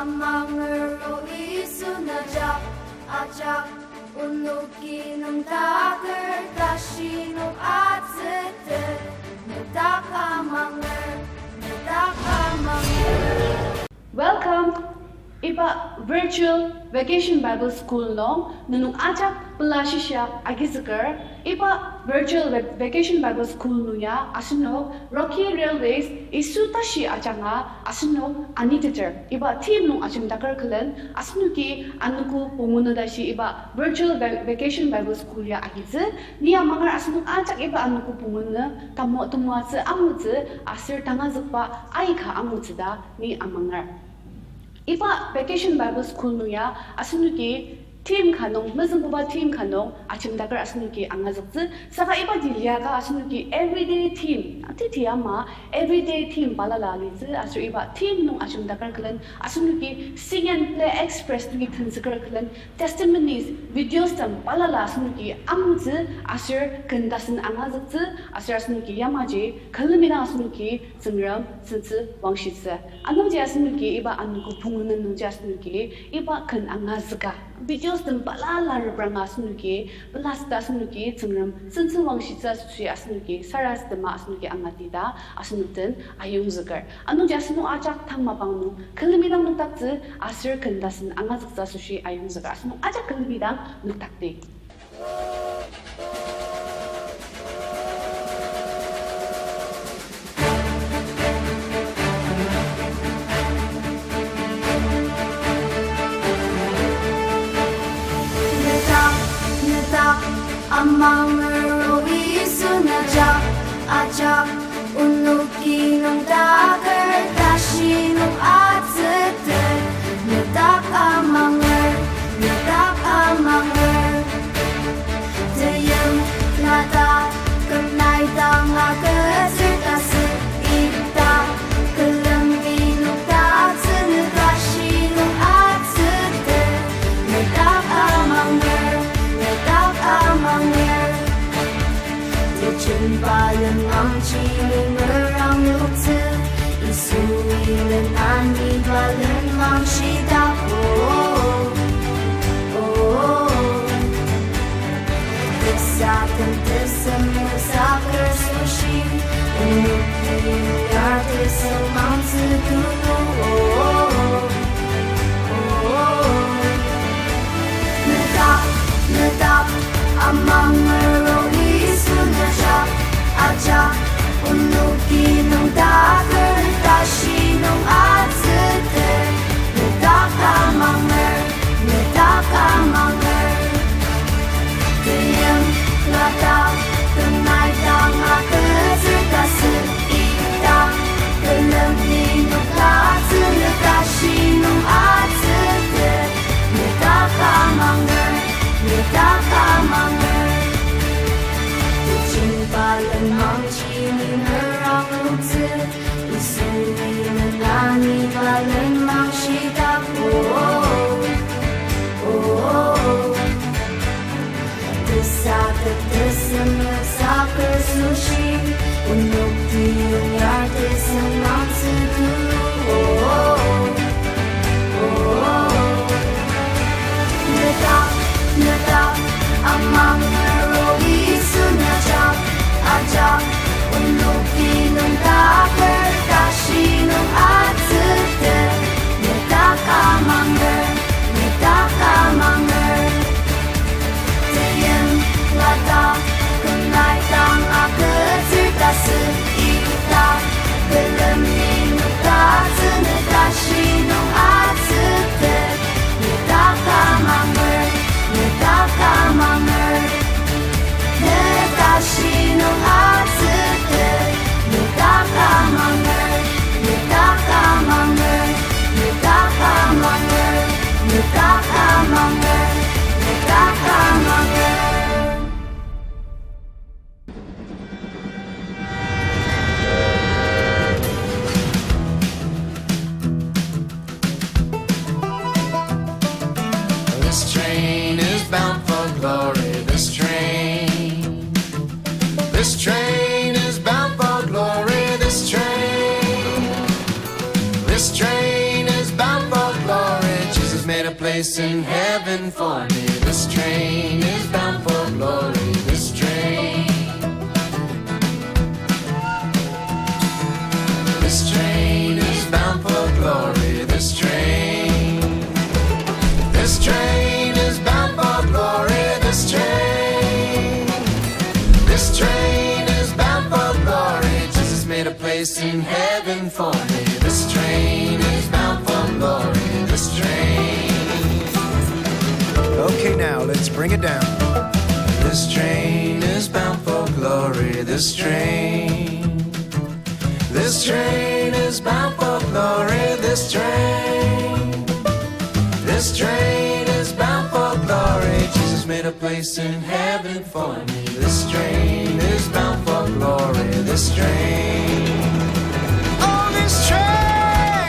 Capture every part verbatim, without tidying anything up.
Amanger o Yisu, ne dak ajak, onoki nüngdaker tashi nung atsütet, ne dak amanger, ne dak amanger. Welcome! Iba Virtual Vacation Bible School nung nenok ajak pela shisa agizüker. Iba Virtual Va-, Vacation Bible School nung ya asenok Rocky Railways Yisu tashi ajanga asenok aniteter. Iba theme nung ajemdaker külen asenoki anogo pungu nü tashi iba Virtual Va-, Vacation Bible School ya agitsü. Ni amanger asenok ajak iba anogo pungu nü tamo temoatsü angutsü aser tangazükba aika angutsü ta ni amanger. Iba Vacation Bible School nung ya asenoki theme ka nung, mezüngbuba theme ka nung ajemdaker asenoki angazüktsü. Saka ibaji liaka asenoki everyday theme, atiti ama everyday theme balala alitsü, aser iba theme nung ajemdaker külen asenoki Sing and Play Express nungi tenzüker külen testimonies, videos tem balala asenoki angutsü, aser ken tasen angazüktsü, aser asenoki yamaji külemi dang asenoki Tsüngrem sentsü wangshitsü. Anungji asenoki iba anogo pungu nü nungji asenoki iba ken angazüka videos tem balala repranga asenoki pelasüta asenoki Tsüngrem sentsü wangshitsü asoshi asenoki sarasadema asenoki angati ta asenok den ayongzüker. Anungji asenok ajak tang mapang nung külemi dang noktaktsü aser ken tasen angazüktsü asoshi ayongzüker. Asenok ajak külemi dang noktakdi. Ne dak, ne dak, amanger o Yisu, ne dak ajak, onoki nüngdaker tashi nung atsütet, ne dak amanger, ne dak amanger. Temeim lata kümnai dang agütsür tasü ita, külemi noktaktsü ne tashi nung atsütet, ne dak amanger, ne dak amanger. Tejenba lenmangji ni merangloktsü, Yisui len aniba lenmang shitak, oh, oh. Tesatem tesem nüksaker asoshi, onoki yar tesem mangtsü tulu, oh, oh. Ne dak, ne dak, amanger o Yisu, ne dak ajak, onoki nüngdaker tashi nung atsütet, ne dak amanger, ne dak amanger. Temeim lata kümnai dang agütsür tasü ita, külemi noktaktsü ne tashi nung atsütet, ne dak amanger, ne dak amanger. Tejenba lenmangji ni merangloktsü, Yisui len aniba lenmang shitak, oh, oh. Tesatem tesem nüksaker asoshi, onoki yar tesem mangtsü tulu, oh, oh. Ne dak, ne dak, amanger o Yisu, ne dak ajak, onoki nüngdaker tashi nung atsütet, ne dak amanger, ne dak amanger. Temeim lata kümnai dang agütsür tasü ita, külemi noktaktsü ne tashi nung atsütet, ne dak amanger, ne dak amanger. Ne tashi nung atsütet, ne dak amanger, ne dak amanger, ne dak amanger, ne dak amanger, ne dak amanger. This train is bound for glory, this train. This train is bound for glory, this train. This train is bound for glory. in heaven for me. This train is bound for glory. This train. This train is bound for glory. This train. This train is bound for glory. This train. This train is bound for glory. Jesus made a place in heaven for me. This train is bound for glory. This train. Okay, now let's bring it down. This train is bound for glory. This train. This train is bound for glory. This train. This train is bound for glory. Jesus made a place in heaven for me. This train is bound for glory. This train. Oh, this train.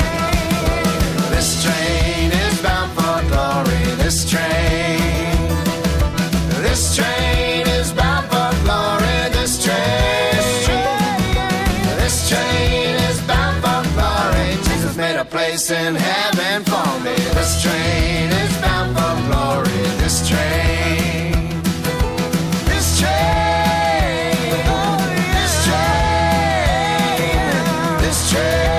This train is bound for glory. This train. This train is bound for glory. This train. This train is bound for glory. Jesus made a place in heaven for me. This train is bound for glory. This train. This train. This train. This train.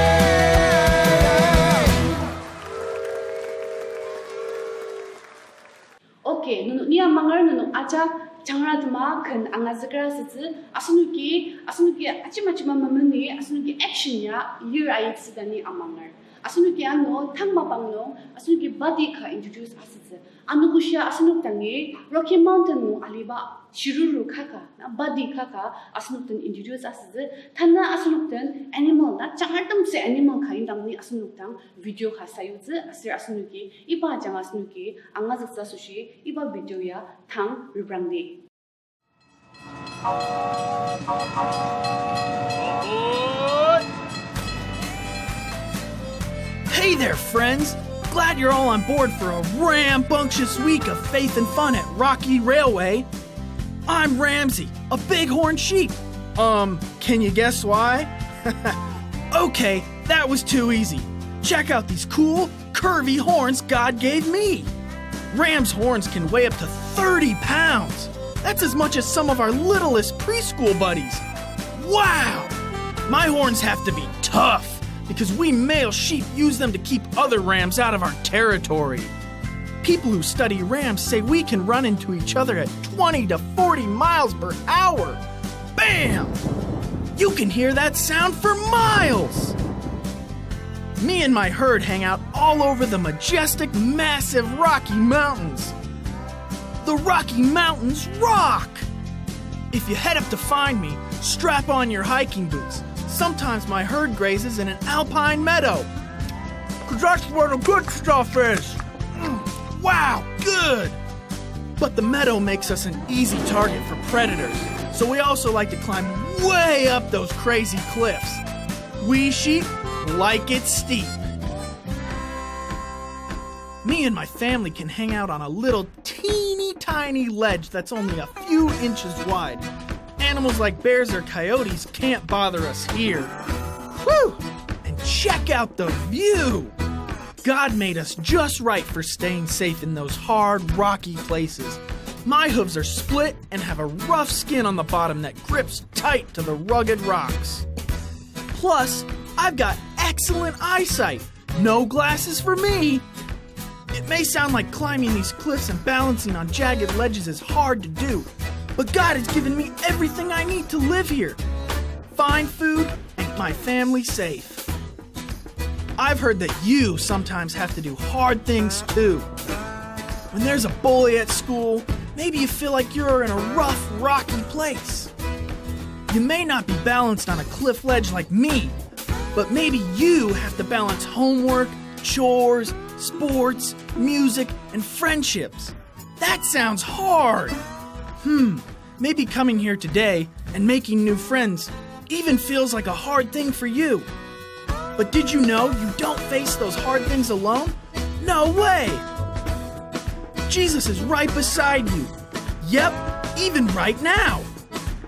Okay, nenok ni amanger, nenok ajak jangra tema ken angazüker asütsü, asenoki, asenoki ajima ajima memengi, asenoki action ya lir ayipsüta ni amanger. Asenoki ano tang mapang nung, asenoki buddy ka introduce asütsü. Anogoshia asenok dangi Rocky Mountain nung aliba shiruru kaka, na buddy kaka asenok den introduce asütsü. Tanü asenok den animal, na jangratemtsü animal ka indang ni asenok dang video ka sayutsü, aser asenoki, iba ajanga asenoki angazüktsü asoshi, iba video ya tang reprangdi. Hey there, friends! Glad you're all on board for a rambunctious week of faith and fun at Rocky Railway. I'm Ramsey, a bighorn sheep. Um, can you guess why? Okay, that was too easy. Check out these cool, curvy horns God gave me. Ram's horns can weigh up to thirty pounds. That's as much as some of our littlest preschool buddies. Wow! My horns have to be tough because we male sheep use them to keep other rams out of our territory. People who study rams say we can run into each other at twenty to forty miles per hour. Bam! You can hear that sound for miles! Me and my herd hang out all over the majestic, massive Rocky Mountains. The Rocky Mountains rock! If you head up to find me, strap on your hiking boots. Sometimes my herd grazes in an alpine meadow. 'Cause that's where the good stuff is. Mm, wow, good! But the meadow makes us an easy target for predators, so we also like to climb way up those crazy cliffs. We sheep like it steep. Me and my family can hang out on a little teeny tiny ledge that's only a few inches wide. Animals like bears or coyotes can't bother us here. Whew! And check out the view! God made us just right for staying safe in those hard, rocky places. My hooves are split and have a rough skin on the bottom that grips tight to the rugged rocks. Plus, I've got excellent eyesight. No glasses for me! It may sound like climbing these cliffs and balancing on jagged ledges is hard to do, but God has given me everything I need to live here. Fine food and my family safe. I've heard that you sometimes have to do hard things too. When there's a bully at school, maybe you feel like you're in a rough, rocky place. You may not be balanced on a cliff ledge like me, but maybe you have to balance homework, chores, sports, music, and friendships. That sounds hard! Hmm, maybe coming here today and making new friends even feels like a hard thing for you. But did you know you don't face those hard things alone? No way! Jesus is right beside you. Yep, even right now.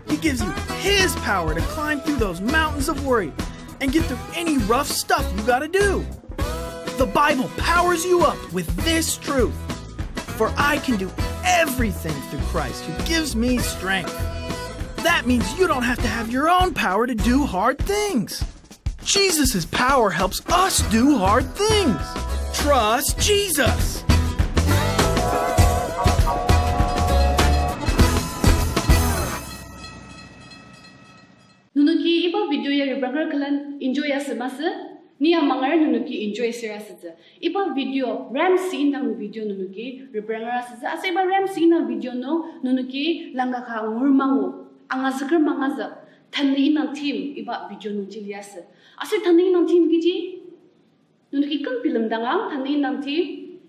He gives you His power to climb through those mountains of worry and get through any rough stuff you gotta do. The Bible powers you up with this truth. For I can do everything through Christ who gives me strength. That means you don't have to have your own power to do hard things. Jesus' power helps us do hard things. Trust Jesus. Nenoki iba video ya repranger külen enjoy asü masü? Ni ya mangar nenoki enjoy asür asütsü. Iba video, Ramsey indang video nenoki repranger asütsü. Aser iba Ramsey indang video nung nenoki langka ka ngur mangu, angazüker mangazük, tanü indang theme iba video nungji liasü. Aser tanü indang theme kechi? Nenoki küm bilemdangang tanü indang theme?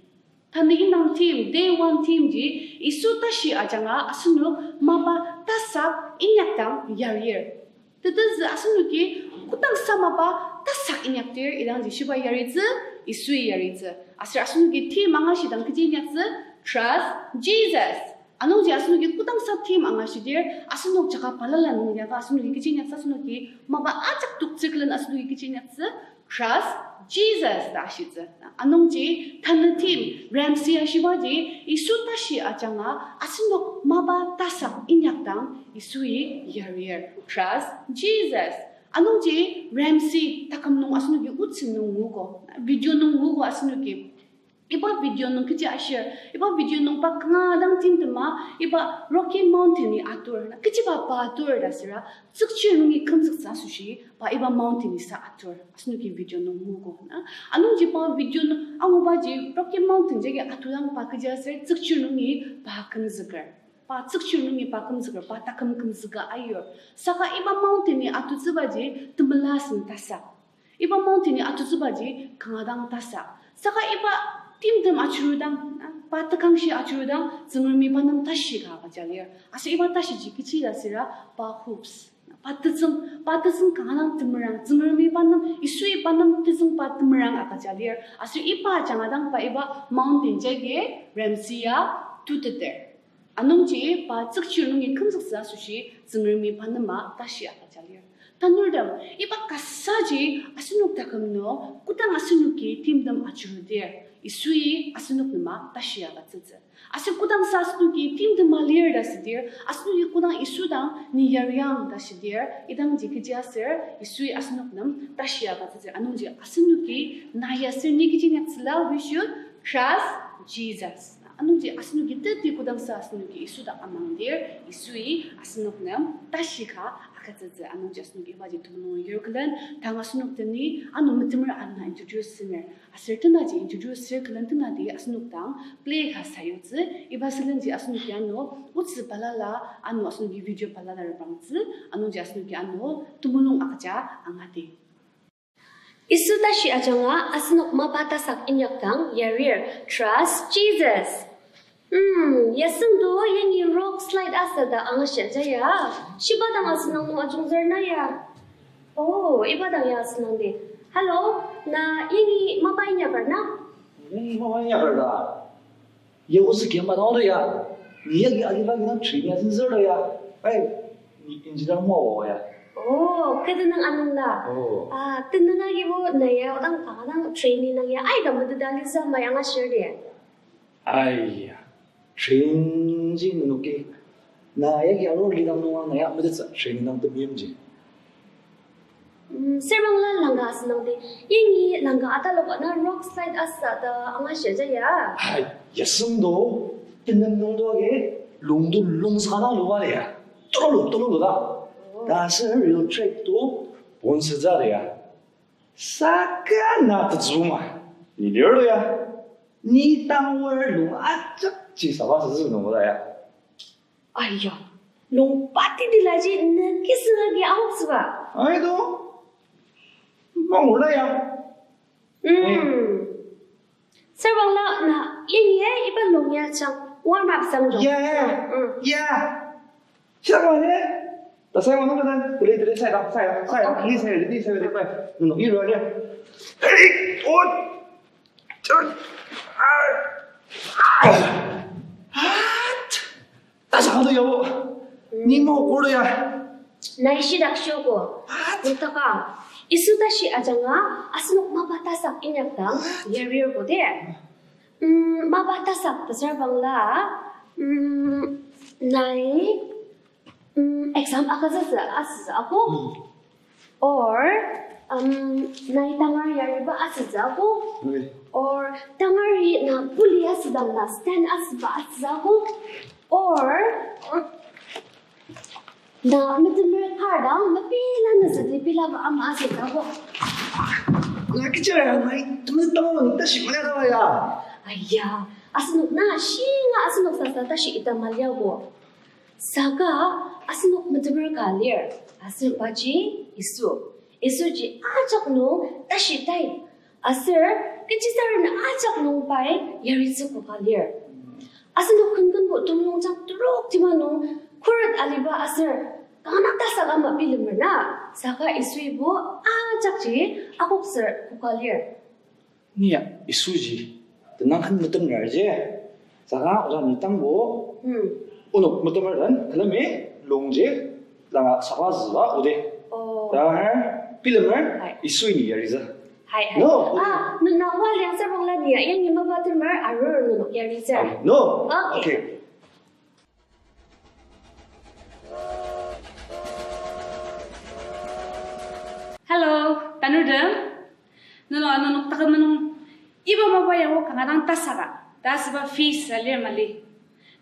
Tanü indang theme, day one theme ji, Yisu tashi ajanga asenok mapa tasak inyakdang yarir. Tetezü asenoki kodangsa mapa tasak inyakdir idangji shiba yaritsü, Yisui yaritsü. Aser asenoki theme angashidang kechi inyaktsü, Trust Jesus. Anungji asenoki kodangsa theme angashidir, asenok jaka balala nung yaka asenoki kechi inyaktsü, asenoki mapa ajak toktsür külen asenoki kechi inyaktsü, Trust Jesus ta ashitsü. Anungji tanü theme Ramsey ashibaji, Yisu tashi ajanga asenok mapa tasak inyakdang Yisui yarir. Trust Jesus. Anungji Ramsey taküm nung asenoki otsü nung nguogo, video nung nguogo asenoki. Iba video nung kechi ashir, iba video nung pa kanga dang timtema, iba Rocky Mountain-i atur, na kechiba pa atur ta süra, tsükchir nungi kümzüktsü asoshi, pa iba mountain-i sa atur, asenoki video nung nguogo na. Anungji pa video nung angubaji Rocky Mountain jagi atudang pa kechi aser tsükchir nungi pa kümzüker. Pa tsükchir nungi pa kümzüker, pa taküm kümzüka ayur. Saka iba mountain-i atutsübaji temela asen tasak. Iba mountain-i atutsübaji kanga dang tasak. Saka iba timtem ajurudang, pa tekangshi ajurudang, Tsüngremi pa nem tashi ka agüja lir. Aser iba tashiji kechi ta süra pa hopes. Pa tetsüng, pa tetsüng kanga dang temerang, Tsüngremi pa nem, Yisui pa nem tetsüng pa temerang agüja lir. Aser iba ajanga dang pa iba mountain jagi Ramsey ya tuteter. Anungji pa tsükchir nungi kümzüktsü asoshi Tsüngremi pa nem tashi agüja lir. Tanurtem, iba kasaji asenok taküm nung kodang asenoki timtem ajurudir, Yisui asenok nem tashi agütsütsü. Aser kodangsa asenoki timtem alir ta shidir, asenoki kodang Yisu dang ni yariang ta shidir, idangji kechi aser Yisui asenok nem tashi agütsütsü. Anungji asenoki na ya aser ni kechi inyaktsüla, we should trust Jesus. Anungji asenoki teti kodangsa asenoki Yisu dang amangdir, Yisui asenok nem tashi ka agütsütsü. Anungji asenoki ibaji temulung yur külen, tang asenok teni ano metemer ana introduce süner. Aser tenaji introduce sür külen tenati asenok dang play ka sayutsü, iba sülenji asenoki ano otsü balala, ano asenoki video balala reprangtsü, anungji asenoki ano temulung agüja angati. Yisu tashi ajanga asenok mapa tasak inyakdang yarir, trust Jesus. Hmm, yasüngdo yangi rock slide asa ta angashia jaya. Shiba dang asünang nung ajungzür na ya. Oh, iba dang ya asünang di. Hello, na yangi mapa inyaker na? Yangi mapa inyaker ta? Ya otsü kiyamba dang oda ya. Ni yagi aliba agi dang training asünzür ta ya. Ai, ni engineer moa ya. Oh, kü tenüng anüng la. Oh. Ah, tenüng agibo na ya odang kanga dang training nung ya. Aika meteta lisa ma ya angashir di. Aiya, training ji nenoki. Na yagi arur lidang nunga na ya metettsü training dang temeimji. Mm, serbangla langka asünang di. Yangi langka atalok na rock slide asa ta angashia jaya. Hai, yasüngdo, tenem nungdo agi, lungdo lungsaka dang luba ya. Tololo, tololo da. Oh. Ta aser rail track to, bonsütsü ya. Saka na tetsüma. Ni lir ya. Ni tang wer lung ajak ji saba süsü nung ya. Aiya, lung pati dilaji ne kisüng agi ahoktsüba. Aido. Mangula ya. Mm. Serbangla na yangi ya iba lung ya chang warm up sang jong. Ya, ya. Mm. Ya. Siapa ni? Ta sai wano kata, tuli, tuli, sai dang, sai dang, sai dang, ni sai, ni sai, ni sai, no, no, iru aja. Hey, oh, ah, ah, ah. Ta sa kado yabo. Ni mo koro ya. Nai shi dak shoko. What? Utaka. Yisu tashi ajanga, asenok mapa tasak inyakdang, yarir ko de. Mm, mapa tasak ta sür bangla, mm, nai, mm, exam agütsütsü asütsü ako. Mm. Or, um, nai tangar yariba asütsü ako. Mm. Or, tangari na puli asüdang na stand asüba asütsü ako. Or, na metemer kar dang mepela nüsüti pilaba ama asütsü ako. Na kichara nai temen tang tashi mala ya. Aya, asenok na shinga asenok sasa tashi ita maliago. Saka asenok metemer ka lir, aser paji Yisu. Yisuji ajak nung tashi tai. Aser kechisarena ajak nung pai yaritsü koka lir. Asenok kenkenbo temulungjang terok tima nung khuret aliba aser kanga tasak ama bilemer na, saka Yisuibo ajakji akokser koka lir. Ni ya Yisuji tenang kan metemner ji. Saka oda ni tangbo. Hmm. Onok metemer den külemi lungji langa saka züba ode. Oh. Tangar bilemer. Hai. Yisui ni yaritsü. Hai, hai. No. Ah, nuna wa liang serbang la ni ya, yang ni mapa temer arur nunok yaritsü. No. Okay. Okay. Hello, tanurtem. Nenok ano noktakem nung iba mapa yabo kanga dang tasaka ta asüba face alir mali.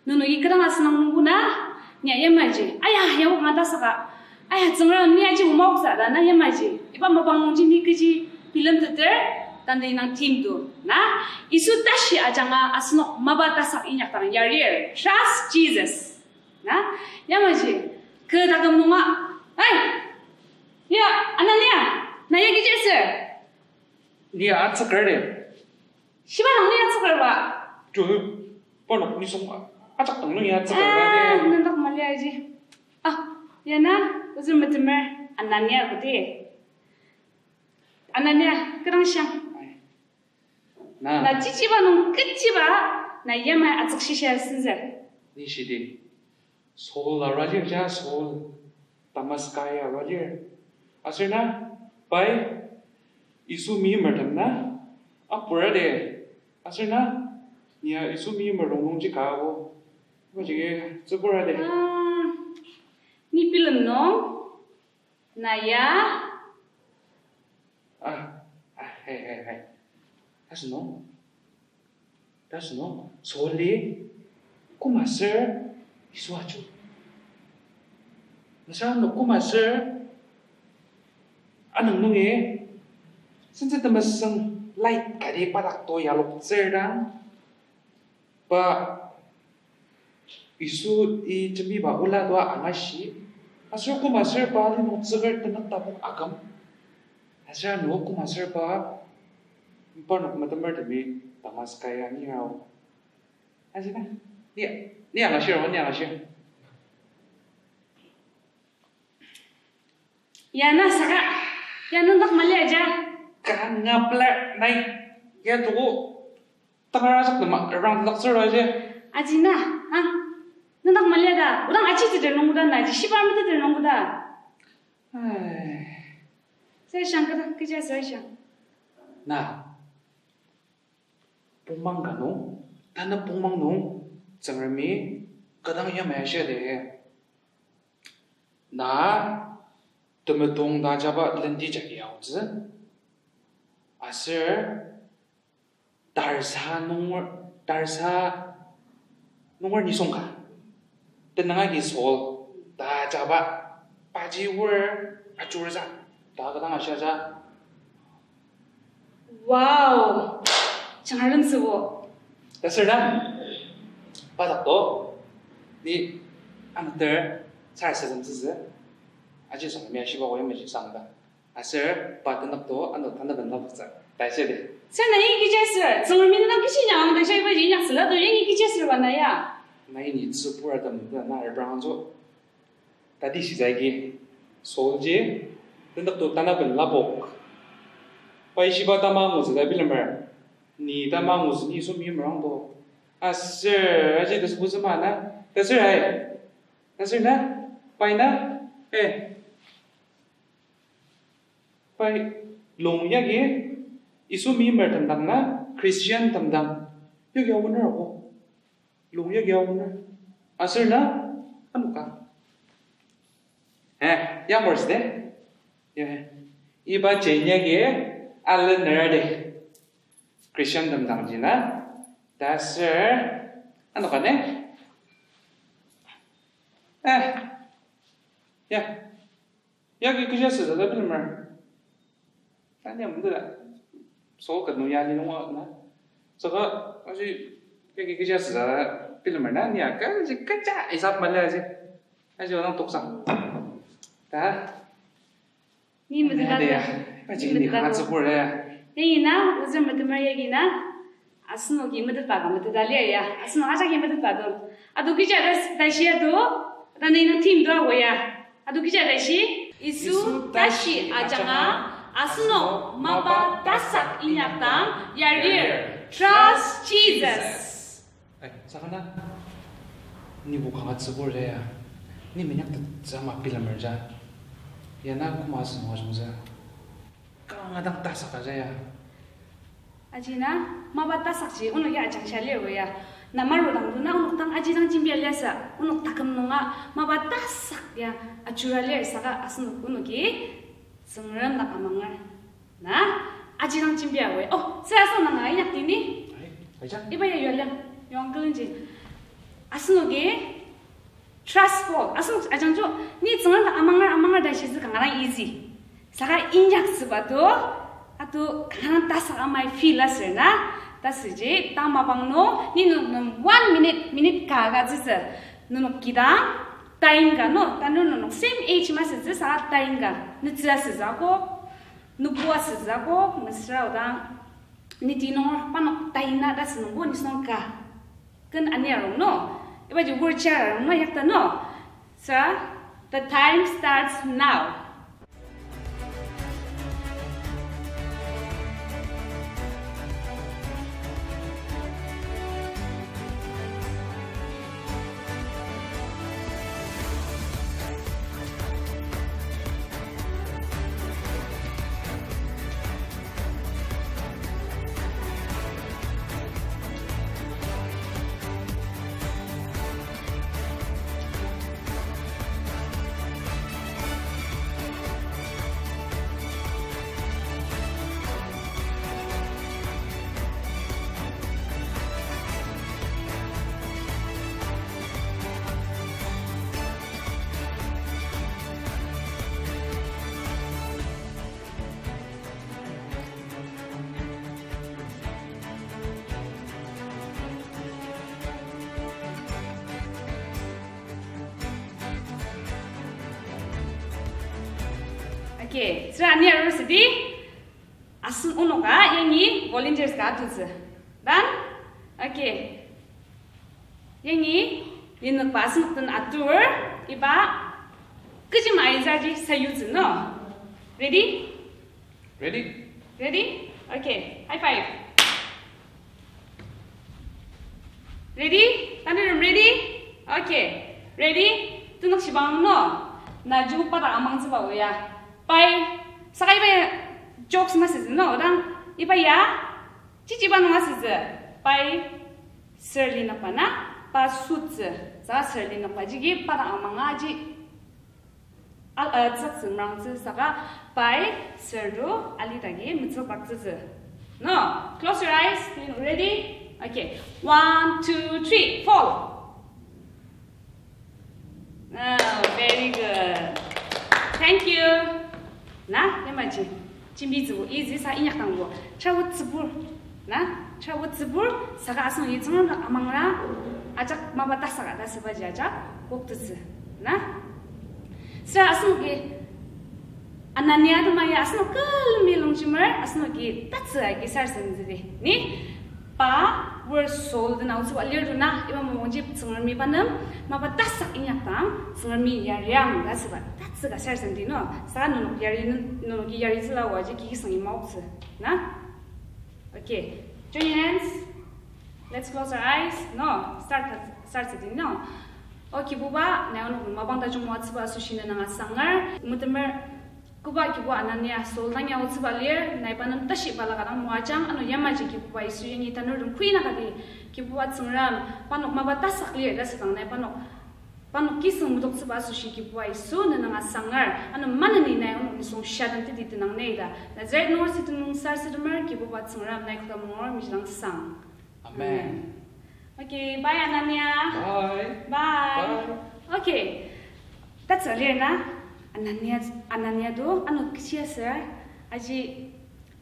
Nenoki kodang asenok nungbo na, ni ya yamaji. Aya, yabo kanga tasaka. Aya, Tsüngrem ni aji umaoksa ta na yamaji. Iba mapang nungji ni kechi bilemteter, tanda inang theme to. Na, Yisu tashi ajanga asenok mapa tasak inyaktang yarir. Trust Jesus. Na? Yamaji, kü taküm nunga. Ai! Ya, Anania, na ya kechi asür? Ni ya atsüker de. Shiba nang ni ya atsüker ba? Ju, parnok nisung ajak dang nung ya atsüker ba de. Ah, nang dak mali aji. Ah, ya na, ozü metemer, Anania kuti. Anania, kodang shiang. Ai. Na. Na chichiba nung kechiba, na yamai atsükshishia senzü. Ni shidi. Saul arua lir ja, Saul Damaskai arua lir. Aser na, pai, Yisu meimertem na, apura de. Aser na, ni ya Yisu meimer rongnungji ka o. Ibaji tsübura de. Ah, ni bilem nung? Na ya? Ah, ah, hai, hai, hai. Tasünung? Tasünung? Saul-i koma ser Yisu achu. Mesüra ano koma ser anung nungi sensü temesüng light kati pa dak to yaloktsür dang. Pa Yisu-i jembiba ola tua angashi, aser koma ser pa ali nung tsüker tenük tapok aküm, aser ano koma ser pa parnok metemertemi Damaskai ya ni rao. Aji na, ni, ni angashir, ni angashir. Ya na saka, ya nundak mali aja. Kanga pla nai, ya tuku tangar ajak tema rang dak sero aja. Aji na, ha? Nundak mali ada, odang aji teter nungkuda na, aji shiba mi teter nungkuda. Ai. Sai shang kada, keja sai shang. Na. Pongmang ka nung, tanü pongmang nung, Tsüngremi, kadang yamai ashia de. Na, temetong ta jaba lendi jagi aotsü. Aser, tarsa nunger, tarsa nunger nisung ka. Tenüng agi Saul, ta jaba, paji wor, ajurza, ta kadang ashia ja. Wow! Jangarem sübo. Tasür na? Padak to? Ni anter sar sesem süsü. Aji song mi ashiba ko yamaji sang ta. Aser pa tenük to ano tanaben lapoksa. Taishe de. Sir na yi kija sir. Tsüngremi na kishi nyang ang taishe iba ji inyak sila to yi kija sir ba na ya. Na ini tsüpura tem ta na erbrang anjo. Tati shizai agi, Saul ji, tenük to tanaben lapok. Pai shiba tama ngutsü ta bilemer. Ni tama ngutsü ni sumi merang to. Aser, aji tesübu sema na. Tasür ai. Tasür na. Pai na. Eh. Pai long yagi, Yisu meimer temdang na, Christian temdang. Yagi aoner ako. Lung yagi aoner. Aser na, ano ka. Eh, ya mers de. Ya. Iba jenya ki alener de. Christian tem dang jina. Taser, ano ka ne? Eh. Ya. Yagi kecha süsa ta bilemer. Tani amdela. So ka nung ya ni nung wa na. Saka, aji, yagi kecha süsa ta bilemer na, ni ya, ka, ji, kecha, isap mali aji. Aji, orang toksang. Ta? Ni metet ta. Ya, aji, ni metet ta ka tsübur ya. Yangi na, ozü metemer yagi na. Asenoki metetba ka meteta lir ya. Asenok ajaki metetba to. Ado kecha ta, ta shi ado. Tanü nung theme to ako ya. Ado kecha ta shi. Yisu tashi ajanga, asenok mapa tasak inyakdang yarir. Trust Jesus. Ai, saka na. Nibo kanga tsübur ya. Ni minyak tetsü ama bilemer ja. Ya na koma asenok ajungtsü. Kanga dang tasak aja ya. Aji na, mapa tasakji, onoki ajangshia lir o ya. Na maru dang do na onok dang aji dang jembia liasü, onok taküm nunga, mapa tasak ya, ajura lir saka asenok onoki, Tsüngrem dak amanger. Na, aji dang jembia o ya. Oh, sür asenok nanga inyak tini. Ai, aja. Iba ya yualia, yuang kelenji. Asenoki, Trust fall. Asenok ajangjo, ni Tsüngrem dak amanger, amanger ta shitsü kanga dang easy. Saka inyak süba to, ato kanga dang tasak amai feel aser na, tasüji, tang mapang nung, ni nenok nem one minute, minute ka ka tsütsü, nenok kidang, tain ka no, tanur nenok same age masütsü, saka tain ka, netsü asütsü ako, nübu asütsü ako, mesüra odang, niti nung, parnok tain na tasü nungbo nisung ka. Ken ani arung no. Ibaji wheelchair arung no yakta no. Sir, the time starts now. Okay, sür ani arur südi, asen onoka, yangi volunteers ka atutsü. Done? Okay. Yangi, linükba asenok den atur, iba, kechima aizaji sayutsü no. Ready? Ready? Ready? Okay, high five. Ready? Tanurtem ready? Okay. Ready? Tenük shibang no. Na ju pada amangtsüba oya. Pai. Saka iba ya jokes masütsü no. Dang iba ya. Chichiba nung asütsü. Pai. Sür linükba na. Pa sutsü. Saka sür linükba jigi pada amangaji. Al, uh, tsüktsü merangtsü saka pai sür to alidagi metsükbaktsütsü. No, close your eyes. Ready? Okay. One, two, three, fall. Oh, very good. Thank you. Na, yamaji. Jembitsübo, easy sa inyak dangbo. Chawo tsübur. Na, chawo tsübur, saka asenoki Tsüngrem dak amangra, ajak mapa tasaka ta sübaji ajak, koktettsü. Na? Sür asenoki, Anania atema ya asenok külemi longjemer, asenoki tatsü agi sarasademtsüdi. Ni, pa, word soul den aotsüba lir to na, iba mapangji Tsüngremi pa nem, mapa tasak inyak dang, Tsüngremi yariang ta süba, tatsü ka sarasademdi no, saka nenok yari, nenoki yaritsüla oji kikisang imaoktsü. Na? Okay. Join your hands. Let's close our eyes. No. Start, start sitting. No. Okay, Kibuba, na onok mapang tajung moatsüba asoshi na nanga sangar. Metemer, Koba Kibuba Anania Saul dang ya otsüba lir, nai pa nem tashi balaka dang moajang, ano yamaji Kibuba Yisu yangi tanurtem kuina kati, Kibuba Tsüngrem, parnok mapa tasak lir ta asüdang nai parnok, parnok kiseng metoktsüba asoshi Kibuba Yisu nenanga sangar, ano maneni nai onok nisung shadang teti tenang nei ta. Nazareth nunger situng nung sar sedemer, Kibuba Tsüngrem nai koda mungor mejidang sang. Amen. Okay, bye Anania. Bye. Bye. Bye. Okay. That's all lir na. Anania, Anania do, ano kechi aser, aji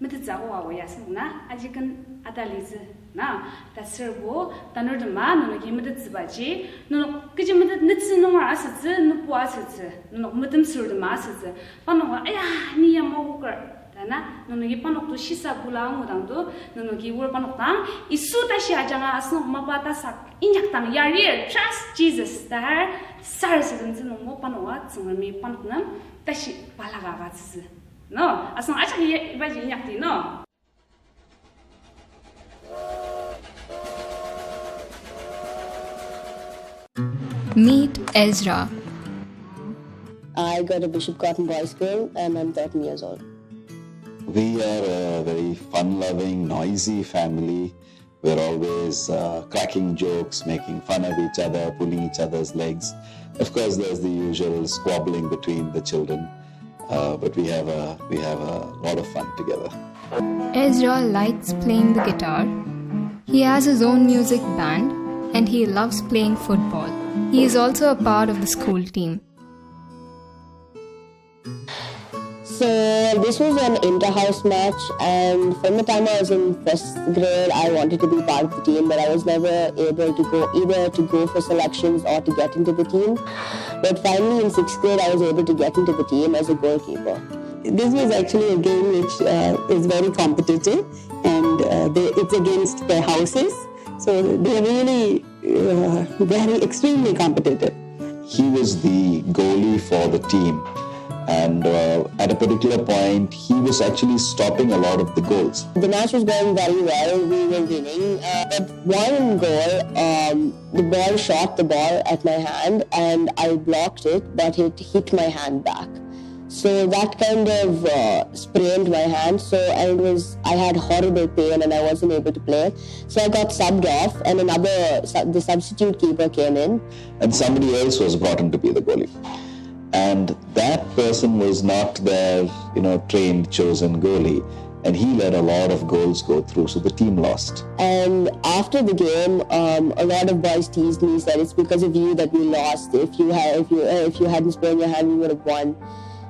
metettsü aoa ya seng na, aji ken ata litsü na. Ta aserbo, tanurtema, nenoki metettsübaji, nenok kechi metet netsü nunger asütsü, nübu asütsü, nenok metem sürtema asütsü. Parnok, aya, ni ya maoker. Ta na, nenoki parnok to shisa bula angudang to, nenoki wor parnok dang, Yisu tashi ajanga asenok mapa tasak inyakdang yarir, trust Jesus, ta har sarasademtsü nungbo parnoka Tsüngremi parnok nem tashi balaka ka tsütsü. No, asenok ajak i-, ibaji inyakdi, no? Meet Ezra. I go to Bishop Cotton Boys' School and I'm thirteen years old. We are a very fun-loving, noisy family. We're always, uh, cracking jokes, making fun of each other, pulling each other's legs. Of course, there's the usual squabbling between the children, uh, but we have a, we have a lot of fun together. Ezra likes playing the guitar. He has his own music band and he loves playing football. He is also a part of the school team. So this was an inter-house match, and from the time I was in first grade, I wanted to be part of the team, but I was never able to go, either to go for selections or to get into the team. But finally, in sixth grade, I was able to get into the team as a goalkeeper. This was actually a game which, uh, is very competitive, and, uh, they, it's against their houses, so they're really, uh, very extremely competitive. He was the goalie for the team, and, uh, at a particular point, he was actually stopping a lot of the goals. The match was going very well. We were winning. Uh, but one goal, um, the ball shot the ball at my hand, and I blocked it, but it hit my hand back. So that kind of, uh, sprained my hand. So, and it was, I had horrible pain and I wasn't able to play. So I got subbed off, and another, su-, the substitute keeper came in. And somebody else was brought in to be the goalie. And that person was not their, you know, trained, chosen goalie. And he let a lot of goals go through, so the team lost. And after the game, um, a lot of boys teased me, said, "It's because of you that we lost. If you had, if you, uh, if you hadn't sprained your hand, we would have won."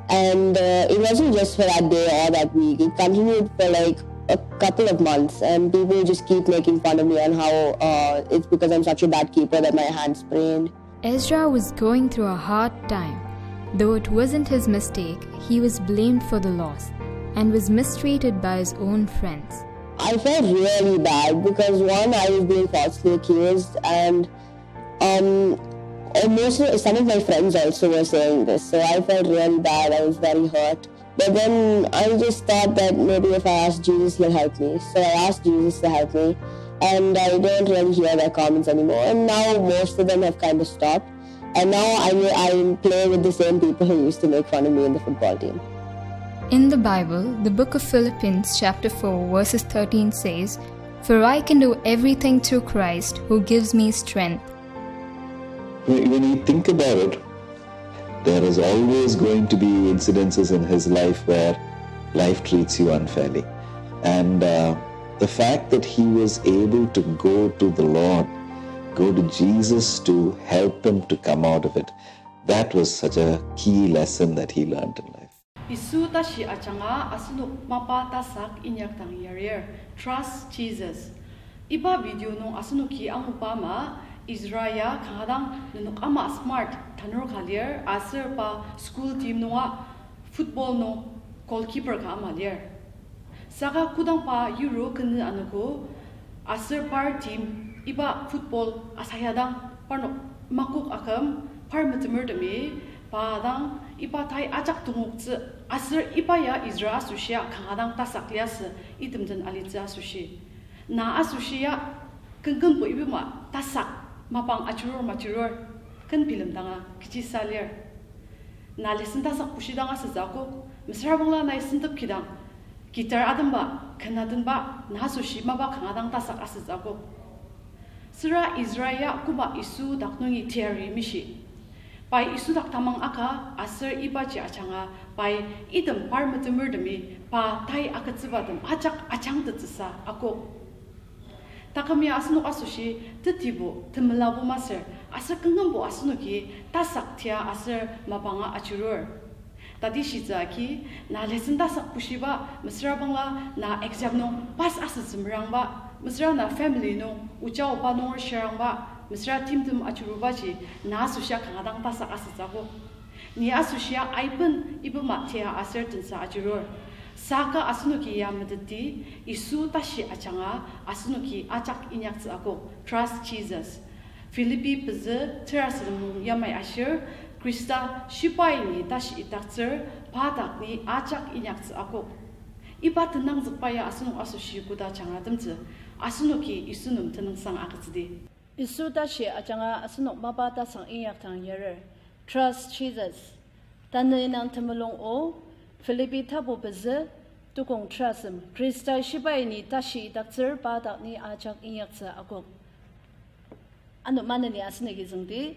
And, uh, it wasn't just for that day or that week. It continued for, like, a couple of months, and people just keep making fun of me on how, uh, it's because I'm such a bad keeper that my hand sprained. Ezra was going through a hard time. Though it wasn't his mistake, he was blamed for the loss and was mistreated by his own friends. I felt really bad because, one, I was being falsely accused, and, um, almost some of my friends also were saying this. So I felt really bad. I was very hurt. But then I just thought that maybe if I ask Jesus, he'll help me. So I asked Jesus to help me. And I don't really hear their comments anymore. And now most of them have kind of stopped. And now I, I play with the same people who used to make fun of me in the football team. In the Bible, the book of Philippians chapter four verses thirteen says, "For I can do everything through Christ who gives me strength." When, when you think about it, there is always going to be incidences in his life where life treats you unfairly. And, uh, the fact that he was able to go to the Lord, go to Jesus to help him to come out of it, that was such a key lesson that he learned in life. Yisu tashi ajanga asenok mapa tasak inyakdang yarir. Trust Jesus. Iba video nung asenoki anguba ama, Ezra ya kanga dang nenok ama smart tanur ka lir, aser pa school team nunga football nung goalkeeper ka ama lir. Saka kodang pa Euro kenü anogo, aser par team iba football asayadang parnok makok aküm, par metemertemi pa dang iba tai ajak tongoktsü, aser iba ya Ezra asoshia kanga dang tasak liasü, item den alitsü asoshi. Na asoshia kenkenbo iba ama tasak mapang ajurur majurur, ken bilemdanga kechisa lir. Na lesson tasak bushidang asütsü akok, mesüra bangla nai sentep kidang, guitar atemba, ken atenba, na asoshi mapa kanga dang tasak asütsü akok. Süra Israel ya koba Yisu dak nungi teyari mishi. Pai Yisu dak tamang aka aser ibaji ajanga pai item par metemertemi pa tai agütsübatem ajak ajangtettsüsa akok. Taküm ya asenok asoshi tetibo, temelabo masür, aser küngembo asenoki tasak tia aser mapanga ajurur. Tatishitsü agi, na lesson tasak bushiba, mesüra bangla na exam nung pass asütsü merangba, mesüra na family nung oja oba nunger shirangba, mesüra timtem ajurubaji, na asoshia kanga dang tasak asütsü akok. Ni asoshia aiben iba ma tia aser tensa ajurur. Saka asenoki ya meteti, Yisu tashi ajanga asenoki ajak inyaktsü akok. Trust Jesus. Philippi pezü terasem nung yamai ashir, Khrista shibai ni tashi idaktsür, pa dak ni ajak inyaktsü akok. Iba tenangzükba ya asenok asoshi koda jangratemtsü, asenoki Yisu nem tenüngsang agütsüdi. Yisu tashi ajanga asenok mapa tasak inyakdang yarir. Trust Jesus. Tanü inang temulung o, Philippi tapu pezü, tukong terasem, Khrista shibai ni tashi idaktsür pa dak ni ajak inyaktsü akok. Ano maneni asenok izüngdi,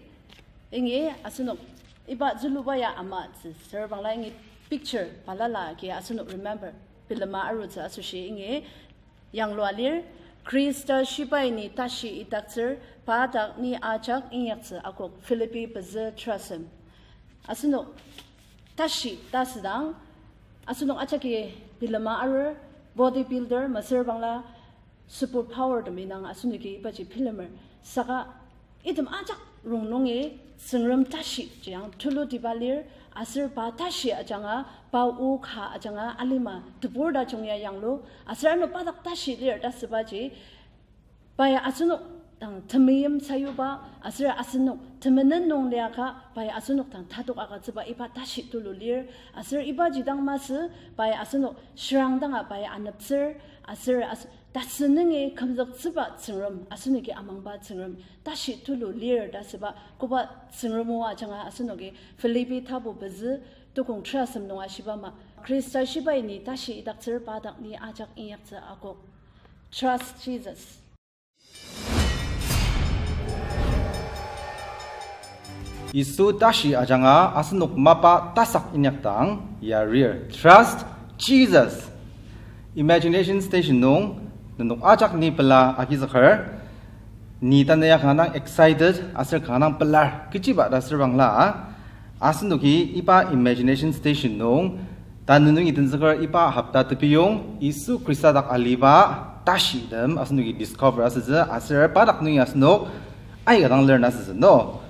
ingi asenok iba züluba ya ama tsü, sür bangla ingi picture balala agi asenok remember, bilema arutsü asoshi ingi yanglua lir, Khrista shibai ni tashi idaktsür, pa dak ni ajak inyaktsü akok, Philippi pezü terasem. Asenok tashi ta asüdang, asenok ajaki bilema arur, body builder, mesüra bangla super power tem indang asenoki ibaji bilemer. Saka item ajak rongnungi Tsüngrem tashi ji ang tulutiba lir, aser pa tashi ajanga, pa o ka ajanga alima tebur tajung ya yanglu, aser ano pa dak tashi lir ta asübaji, pai asenok dang temeim sayuba, aser asenok temenen nung liaka, pai asenok dang tatok agütsüba iba tashi tulu lir, aser ibaji dang masü, pai asenok shirang danga pai aneptsür, aser as-, tasü nungi kümzüktsüba Tsüngrem, asenoki amangba Tsüngrem, tashi tulu lir ta asüba, koba Tsüngrem o ajanga asenoki Philippi tapu pezü, tukong terasem nung ashiba ama, Khrista shibai ni tashi idaktsür pa dak ni ajak inyaktsü akok. Trust Jesus. Yisu tashi ajanga asenok mapa tasak inyakdang yarir. Trust Jesus. Imagination Station nung nenok ajak ni pela agizüker. Ni tanü ya kanga dang excited aser kanga dang pelar. Kechiba ta asür bangla, asenoki iba Imagination Station nung tanü nungi tenzüker iba hopta tepiyong Yisu Khrista dak aliba tashitem asenoki discover asütsü aser pa dak nungi asenok aika dang learn asütsü no.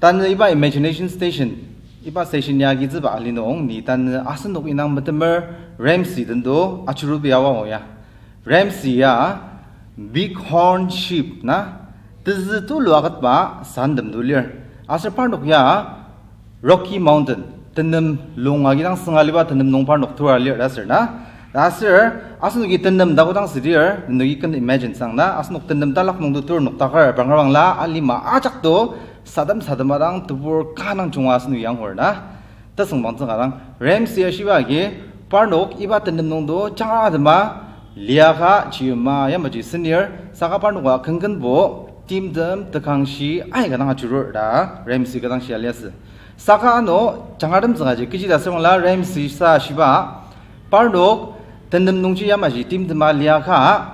Tanü iba Imagination Station, iba station ya agizüba ali nung ni tanü asenok indang metemer Ramsey tendo ajurubi awa o ya. Ramsey ya Bighorn Sheep na, tezü tulu aketba santem to lir. Aser parnok ya Rocky Mountain, tenem lung agi dang sünga aliba tenem nung parnok tura lir ta asür na. Ta aser, asenoki tenem ta kodang südir, nenoki ken imagine sang na, asenok tenem talak nung to tur noktaker, bangabangla alima ajak to, sadem sadem adang tebur kanang junga asenoki yangur na. Tesüngbangtsüka dang, Ramsey ashiba agi, parnok iba tenem nung to jangra atema, liaka, chiyuma, yamaji senir, saka parnoka kenkenbo, timtem, tekangshi, aika dang ajurur ta, Ramsey ka dang shia liasü. Saka ano, jangratem tsüngaji, kechi ta asür bangla, Ramsey sa shiba, parnok, tenem nungji yamaji, timtema liaka,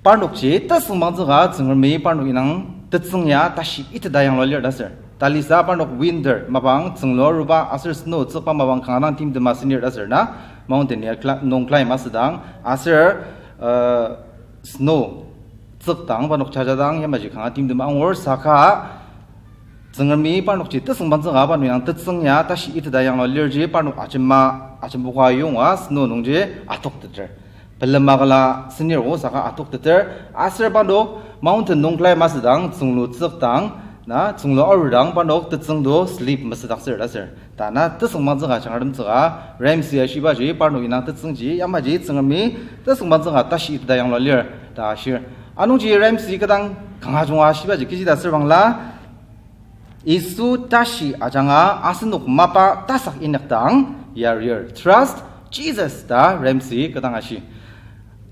parnokji tesüngbangtsüka Tsüngremi parnok indang tetsüng ya tashi iteta yanglua lir ta asür. Talisa parnok winter mapang tsünglu aruba aser snow tsükba mapang kanga dang timtema senir ta asür na, mountain ya cli-, nung climb asüdang aser, uh, snow tsükdang parnok jajadang yamaji kanga timtema angur saka Tsüngremi parnokji tesüngbangtsüka parnok indang tetsüng ya tashi iteta yanglua lirji parnok ajema, ajembuka yonga snow nungji atokteter. Pelema kala senir o saka atokteter. Aser parnok mountain nung climb asüdang, tsünglu tsükdang, na, tsünglu arudang parnok tetsüng to slip masüdaktsür ta asür. Ta na tesüngbangtsüka jangratemtsüka, Ramsey ashibaji parnok indang tetsüngji, yamaji Tsüngremi tesüngbangtsüka tashi iteta yanglua lir ta ashir. Anungji Ramsey ka dang kanga junga ashibaji kechi ta asür bangla, Yisu tashi ajanga asenok mapa tasak inyakdang yarir. Trust Jesus ta Ramsey kodang ashi.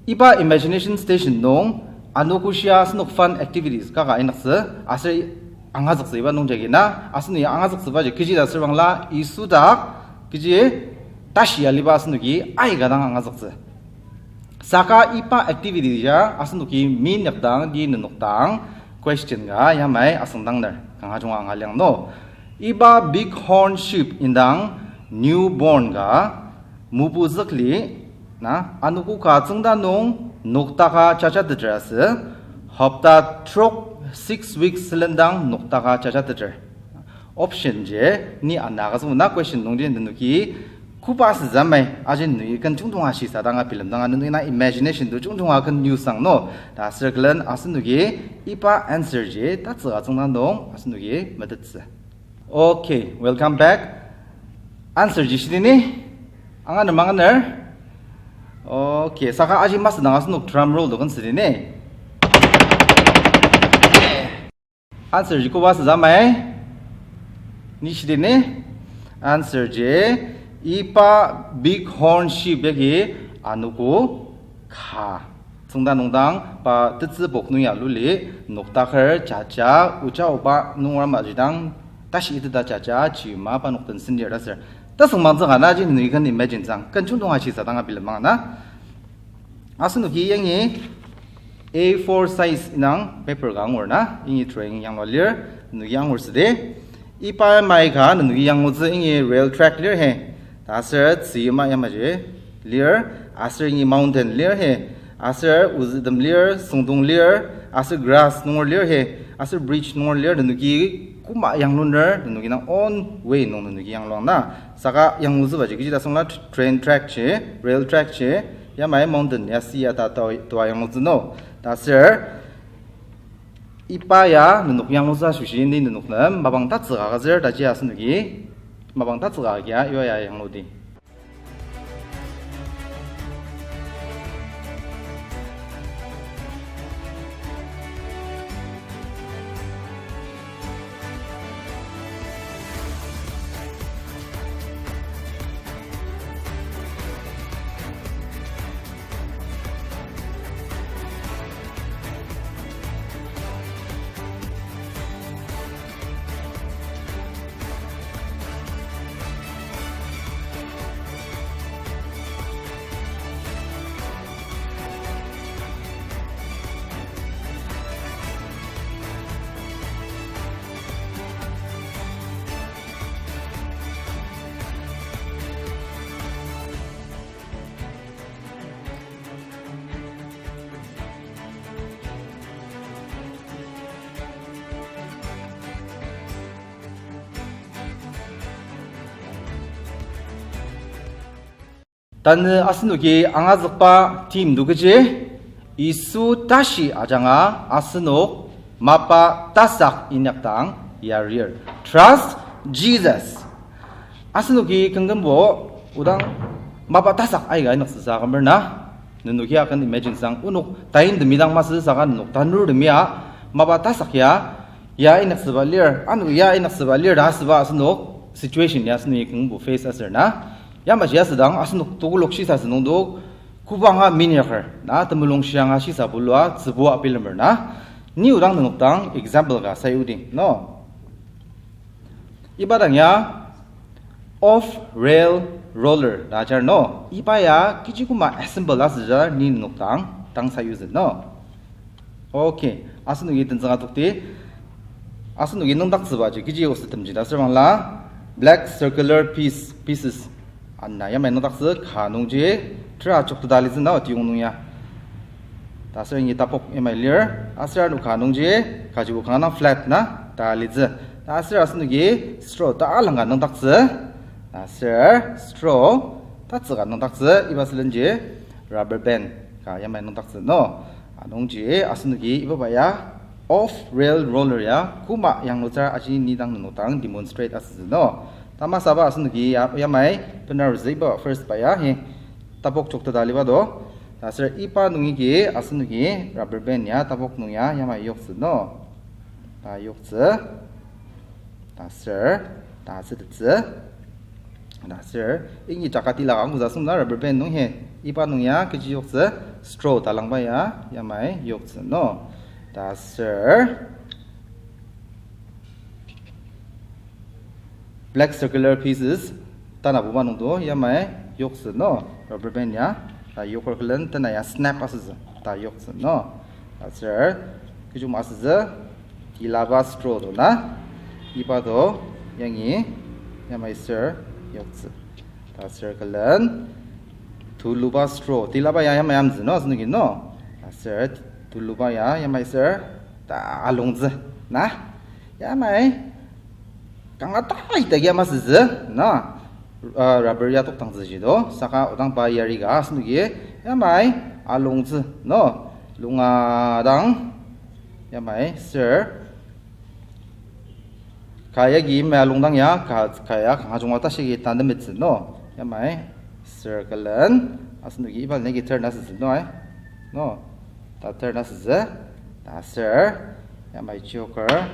Iba imagination station nung anogoshia asenok fun activities kaka inyaktsü aser angazüktsü iba nungjagi na asenok ya angazüktsübaji kechi ta asürbangla Yisu dak kechi tashi aliba asenoki aika dang angazüktsü. Saka iba activity ya asenoki minyakdang di nenok dang question ka yamai asüngdangner kanga junga angaliang no. Iba bighorn sheep indang newborn ka mopuzükli na anogo ka tsüngda nung noktaka jajateter asü, hopta trok six weeks sülen dang noktaka jajateter. Option ji, ni ana agütsü na question nungji nenoki koba asütsü amai, aji nenoki ken jungjonga shisadanga bilemdanga nenoki na imagination to jungjonga ken use ang no. Ta aser külen asenoki iba answer ji tatsüka tsüngda nung asenoki metettsü. Okay, welcome back. Answer ji shidi ni? Anganer manganer? Okay, saka aji masüdang asenok drum roll to ken südi ni. Answer ji koba asütsü amai? Ni shidi ni? Answer ji, iba bighorn sheep yagi anogo ka. Tsüngda nungdang pa tetsü pok nung ya luli, noktaker, jaja, oja oba nungra majidang, tashi iteta jaja, jima pa nokten sendir ta ser. Tasüngmangtsü ka na ji nenoki ken imagine sang, ken jungdong ashisadanga bilemang na. Asenoki yangi A four size indang paper ka angur na, yangi drawing yanglua lir, nenoki angur südi. Iba mai ka nenoki yanglutsü yangi rail track lir he. Ta aser tzüyima yamaji lir, aser yangi mountain lir he. Aser ozütem lir, süngdong lir, aser grass nunger lir he. Aser bridge nunger lir, nenoki koma yangluner, nenoki nang own way nung nenoki yangluang na. Saka yanglutsübaji kechi ta süngla train track ji, rail track ji, yamai mountain ya si ya ta tua, tua yanglutsü no. Ta aser iba ya nenok yanglutsü asoshi ni nenok nem mapang tatsüka agütsür ta ji asenoki mapang tatsüka agia iba ya yangludi. Tanü asenoki angazükba theme to kechi, Yisu tashi ajanga asenok mapa tasak inyakdang yarir. Trust Jesus. Asenoki kengkembo odang mapa tasak aika inyaktsüsa akümer na. Nenoki akan imagine sang onok tain temi dang masü saka nenok tanur temi a mapa tasak ya, ya inyaktsüba lir, ano ya inyaktsüba lir ta asüba asenok situation ya asenoki kengkembo face asür na. Yamaji asüdang asenok tokolok shisa sünungdok, kobanga minyaker na temulung shianga shisa bulua tsübua bilemer na. Ni odang nenok dang example ka sayuding no. Iba dang ya off rail roller ta ajar no. Iba ya kechi koma assemble asüja ni nenok dang, dang sayutsü no. Okay, asenoki tenzüng atokti. Asenoki nüngdaktsübaji kechi osettemji ta asürbangla black circular piece, pieces ana yamai nüngdaktsü ka nungji tera chokteta litsü na tiyong nung ya. Ta aser yangi tapok yamai lir, aser ano ka nungji kajibo kanga dang flat na ta litsü. Ta aser asenoki straw ta alangka nüngdaktsü. Ta aser straw tatsüka nüngdaktsü, iba sülenji rubber band ka yamai nüngdaktsü no. Anungji asenoki ibaba ya off rail roller ya koma yanglutsür aji ni dang nenok dang demonstrate asütsü no. Tamasaba asenoki ya, yamai benarutsü iba first ba ya hi tapok chokteta liba do. Ta aser iba nungi ki asenoki rubber band ya tapok nung ya yamai yoktsü no. Ta yoktsü. Ta sür, ta asütettsü. Ta sür, ingi jaka tila angutsü asüngdang rubber band nung he. Iba nung ya kechi yoktsü, straw talangba ya, yamai yoktsü no. Ta sür, black circular pieces, tanabuba nungdo, yamai yoktsü no, rubber band ya, ta yoker külen, tena ya snap asütsü, ta yoktsü no. Ta sür, kechuma asütsü, tilaba straw do na, iba do, yangi, yamai sür, yoktsü. Ta sür külen, tuluba straw, tilaba ya yamai amtsü no, asenoki no. Ta sür, tuluba ya yamai sür, ta alongtsü na. Yamai, kanga tai ta ya masütsü na, uh, rubber ya toktangtsü ji do, saka odang pa yari ka asenoki, yamai, alongtsü no, lunga dang, yamai sür, ka yagi yamai alongdang ya, ka, ka ya kanga junga ta shigi tanü mitsü no, yamai sür külen, asenoki iba negi turn asütsü no, ai, no, ta turn asütsü, ta sür, yamai choker.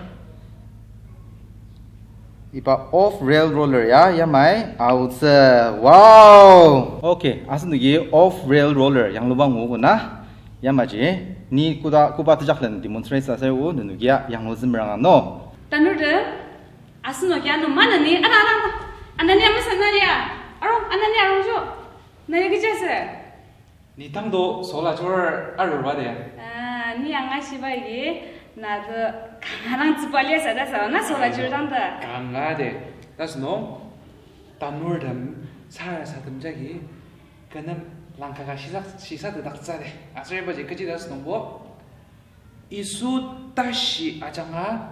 Iba off rail roller ya, yamai aotsü. Wow! Okay, asenoki off rail roller yangluba nguogo na. Yamaji, ni koda, koba tejaklen demonstrate sa sai o, nenokia yanglutsü meranga no. Tanurtem, asenokia no manani, ara, ara, ara. Anani amasa na ya. Arung, anani arung jo. Na ya kechi asü? Ni tangdo sola chur aruba de. Ah, ni angashiba agi, na do kanga dang tsüba lia sa ta sa, na sola chur dang ta. Kanga de. Tas no, tanurtem, sarasadem jagi, kü nem langka ka shisa, shisa tetaktsü de. Aser ibaji kechi ta asünungbo. Yisu tashi ajanga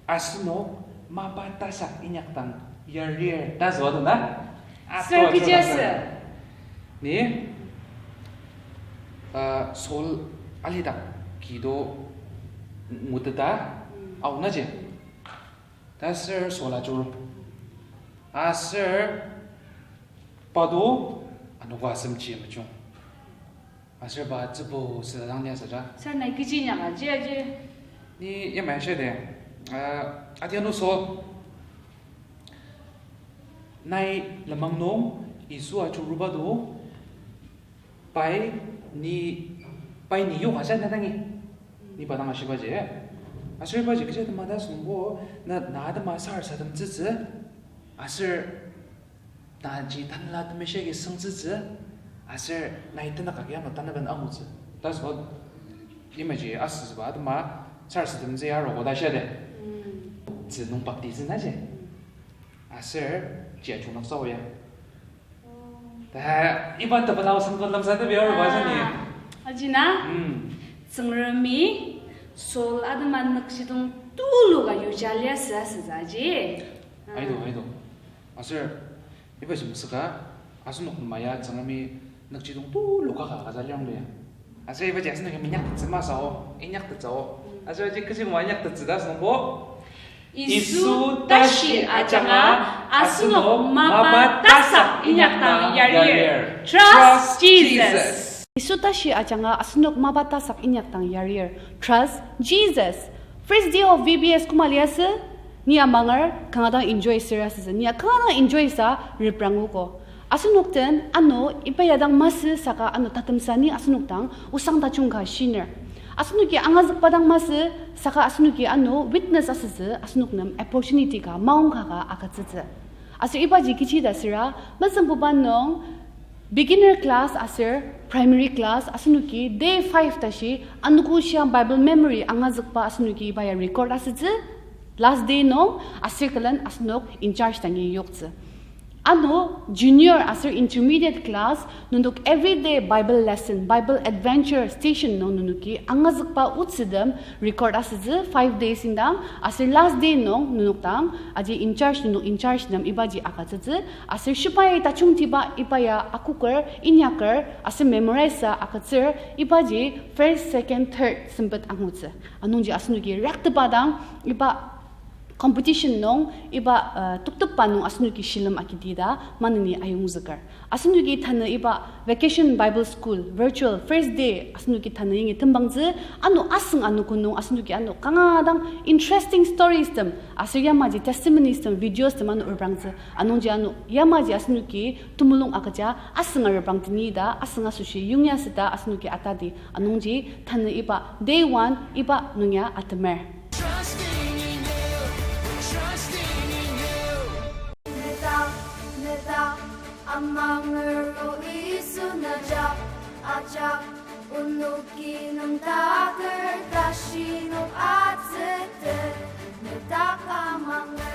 asenok mapa tasak inyakdang yarir ta züa dona. Sir, kechi asü? Ni, uh, Saul alidak kido nguteta aonaji. Ta sür Saul ajur. Aser pa do anogo asemji mejung. Aser pa tsübu südang lia saja. Sir, nai kechi inyaka ji aji? Ni yamai shia de. Ah, adianu Saul. Nai lenmang nung Yisu ajuruba do. Pai ni, pai ni yok aja na dangi. Ni pa dang ashibaji. Aser ibaji kechi atema ta asünungbo, na, na atema sarasademtsütsü. Aser naji tanela temeshi agi süngtsütsü, aser nai tenük agi ano tanaben angutsü. That's what imaji asüba atema sarasademtsü ya arogo ta shia de. Mm. Tsü nung baptism na ji. Mm. Aser jia chungnok sao ya. Oh. Ta iba tepela osang ko lemsa tebi aruba sani. Ah. Aji na? Mm. Tsüngremi Saul atema nükjidong tulu ka yuja lia sa asütsü aji. Ah. Aido, aido. Aser, iba jemsüka, asenok nem ya Tsüngremi nükjidong tulu kaka agüja liang ya. Aser ibaji asenoki minyaktettsü masü o, inyaktettsü o. Aser aji kechi ma inyaktettsü ta asünungbo. Yisu tashi ajanga asenok mapa tasak inyakdang yarir. Trust Jesus. Yisu tashi ajanga asenok mapa tasak inyakdang yarir. Trust Jesus. First day of V B S koma liasü, ni amanger kanga dang enjoy sür asütsü. Ni ya kanga dang enjoy sa repranguko. Asenok den ano iba ya dang masü saka ano tatemsa ni asenok dang osang tajung ka shiner. Asenoki angazükba dang masü saka asenoki ano witness asütsü asenok nem opportunity ka maongka ka agütsütsü. Aser ibaji kechi ta süra, mezüngbuba nung beginner class aser primary class asenoki day five tashi anogo shia Bible memory angazükba asenoki iba ya record asütsü, last day nung aser külen asenok in charge dangi yoktsü. Ano junior aser intermediate class nenok everyday Bible lesson, Bible adventure station nung nenoki angazükba otsütem record asütsü five days indang, aser last day nung nenok dang aji in charge, nenok in charge nem ibaji agütsütsü, aser shibai tajungtiba iba ya akoker, inyaker, aser memorize sa agütsür, ibaji first, second, third sempet angutsü. Anungji asenoki raktepa dang iba competition nung iba, uh, toktepa nung asenoki shilem agidi ta maneni ayongzüker. Asenoki tanü iba Vacation Bible School virtual first day asenoki tanü yangi tembangtsü, ano asüng anogo nung asenoki ano kanga dang interesting stories tem, aser yamaji testimonies tem, videos tem ano reprangtsü. Anungji ano yamaji asenoki temulung agüja asünga reprangteni ta asüng asoshi yongya süta asenoki atadi. Anungji tanü iba day one iba nung ya atemer. Trusting in you, trusting in you. Nedak, nedak, amanger o Yisu nejak, ajak, onoki nüngdaker tashi nok atsütet. Nedak amanger.